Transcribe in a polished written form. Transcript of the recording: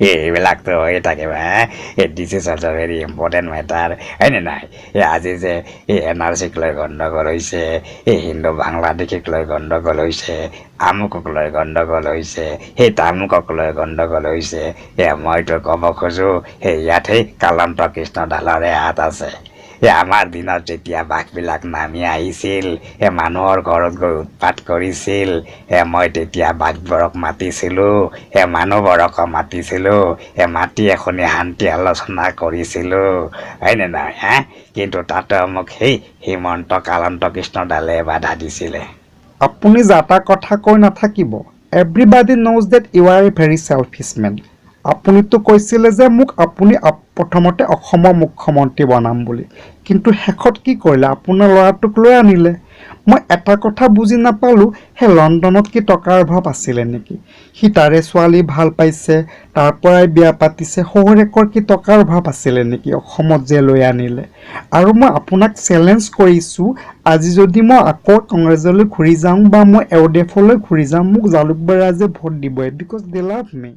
এইবিলাকতো হৈয়ে থাকিব। এই this is also very important matter, হয়নে নাই? এই আজি যে এই এনআৰচিক লৈ গণ্ডগোল হৈছে, এই হিন্দু বাংলাদেশীক লৈ গণ্ডগোল হৈছে, আমুকক লৈ গণ্ডগোল হৈছে, সেই তামুকক লৈ গণ্ডগোল হৈছে, এই মইতো ক'ব খোজোঁ, সেই ইয়াত সেই কালন্ত কৃষ্ণ দালৰে হাত আছে। এই আমাৰ দিনত যেতিয়া বাঘবিলাক নামি আহিছিল, সেই মানুহৰ ঘৰত গৈ উৎপাত কৰিছিল, সেই মই তেতিয়া বাঘবোৰক মাতিছিলোঁ, সেই মানুহবোৰকো মাতিছিলোঁ, সেই মাতি এখনি শান্তি আলোচনা কৰিছিলোঁ, হয়নে নহয়? হা, কিন্তু তাতে মোক সেই হিমন্ত কালন্ত কৃষ্ণ দালে বাধা দিছিলে। আপুনি যা তা কথা কৈ নাথাকিব। Everybody knows that you are a very selfish man. আপুনিতো কৈছিলে যে মোক আপুনি প্ৰথমতে অসমৰ মুখ্যমন্ত্ৰী বনাম বুলি, কিন্তু শেষত কি কৰিলে? আপোনাৰ ল'ৰাটোক লৈ আনিলে। মই এটা কথা বুজি নাপালোঁ, সেই লণ্ডনত কি টকাৰ অভাৱ আছিলে নেকি? সি তাৰে ছোৱালী ভাল পাইছে, তাৰ পৰাই বিয়া পাতিছে। শহুৰেকৰ কি টকাৰ অভাৱ আছিলে নেকি অসমত যে লৈ আনিলে? আৰু মই আপোনাক চেলেঞ্জ কৰিছোঁ, আজি যদি মই আকৌ কংগ্ৰেছলৈ ঘূৰি যাওঁ বা মই এ ডি এফলৈ ঘূৰি যাওঁ, মোক জালুকবাৰী ৰাইজে ভোট দিবই, because they love me.